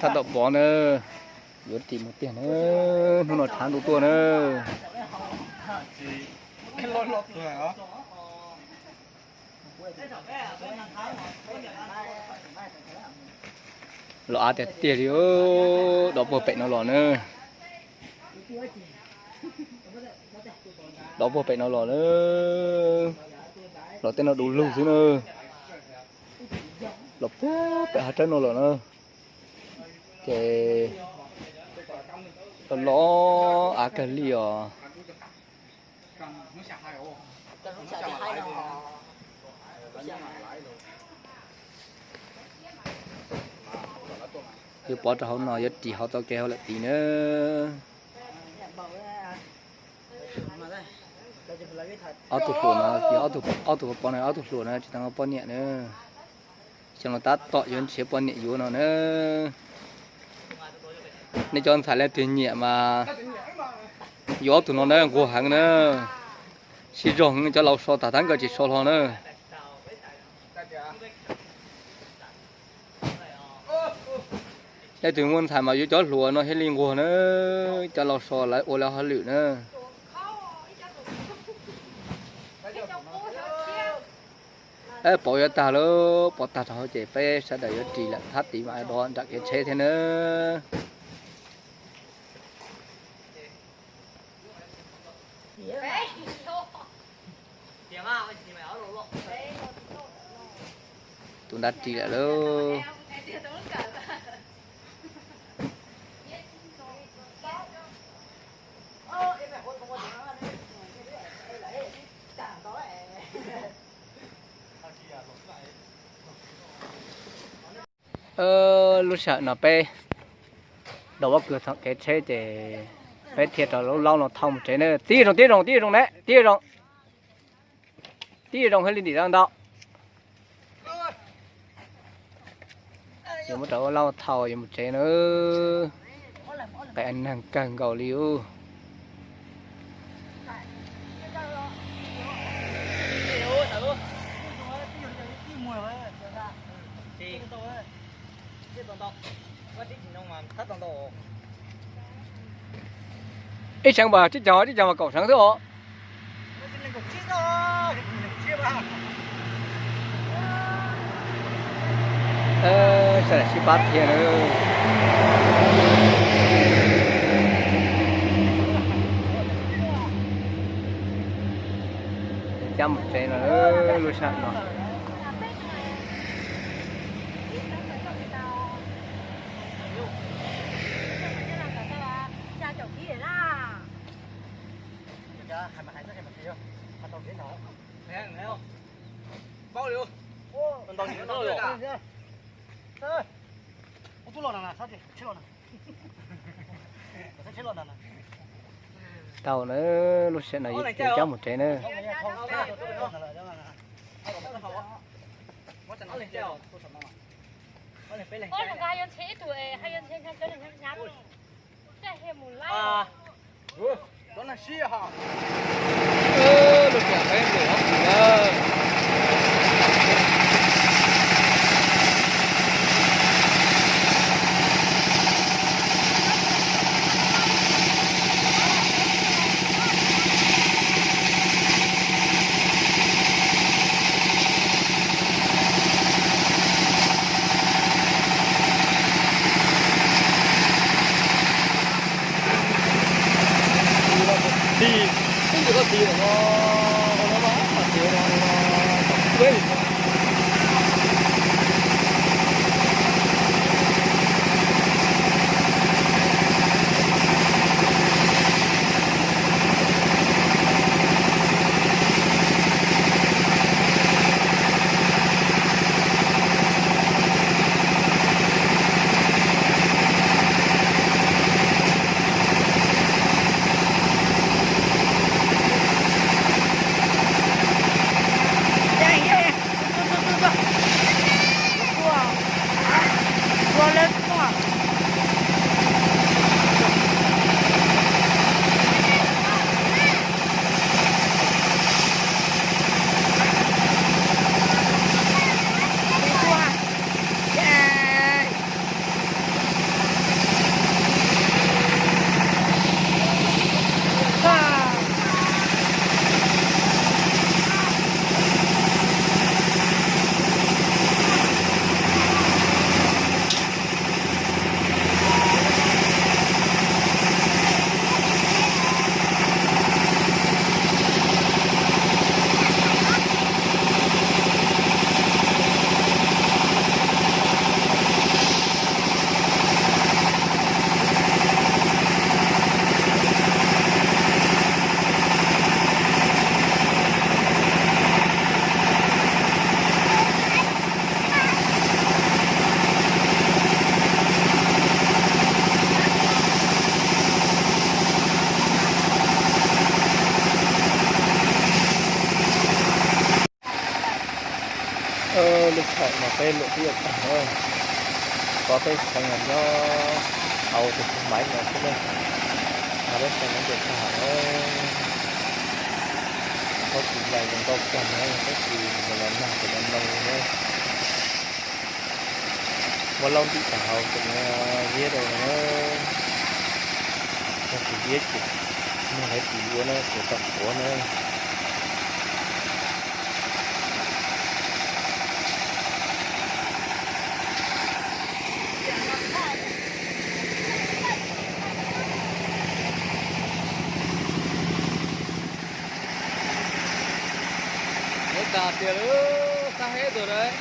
Thaj tom pov na, yuav ris mus tiag na, hnub no tshav ntuj tuaj na. Los av tiag tiag li, dov puag pem no los na. Dov puag pem no los na. Los tej no du lug xwb na. Los puag pem hav rawb no los na. Ces los los av kawg li os. Yuav pov rau hauv no, yuav ris hauv txoj kev hauv lawm tid na. Ob tug hluas no, ob tug pov no, ob tug hluas no tsis tau poj niam na. Xyoo no tab tom yuav nrhiav poj niam yuav no na. Nej cov ntxhais leej twg nyiam mas yuav ob tug no na, nquag heev na. Sib zog, cov laus so tag tab nkawd tsis so hlo na. Leej twg muaj ntxhais mas yuav cov hluas no thiaj li nquag na, cov laus so lawv ua lawv hauj lwm na. Pov yuav tag lawm, pov tag rau hauv ces peb sawv daws yuav ris lawm, thab tid mas dov nram kev tsheb thiab na. Tus nrab ris lawm lauj. Lub sij hawm no peb dov pob kws txog kev tsheb ces peb thiaj rau lub laub no thauj mus tsev na. Tib zoo, tib zoo, tib zoo ne, tib zoo. Tib zoo hab li ntim tau ntau. Yuav muab rau lub laub thauj yuav mus tsev na. Qee neeg kawg nkaus li ub. Ib seev mas tsib caug, tsib caug mas kaum seev xwb os. Sawv daws sib pab thiab na. Cab mus tsev no, lub sij hawm no. Tau na, lub sij hawm no yuav cab mus tsev na. Peb luam twb yuav tag lawm, pov peb xeev los nyob hauv tus xeev Maiv no xwb na, peb xeev no ces tag lawm. Thaub tsis ncaim zoo nkauj kawg na, thaub tsis mus los nag ces no no na. Muab laub ntim tag hauv ces no ziab rau no na. Yog tsis ziab ces muag lawv tis ua na ces tau quav na. Muab tag tiag lawm, sab heb tuaj lawm.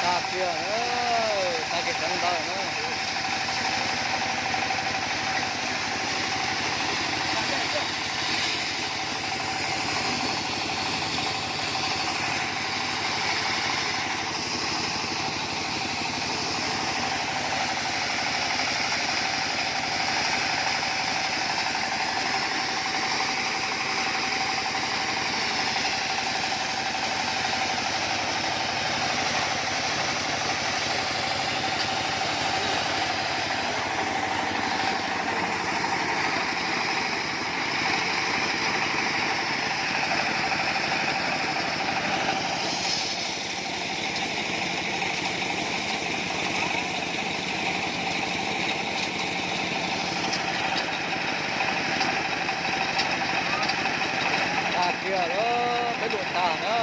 Tag kiag na, tag kiag xeev ntawd na. Tag kiag lawm, peb luam tag na.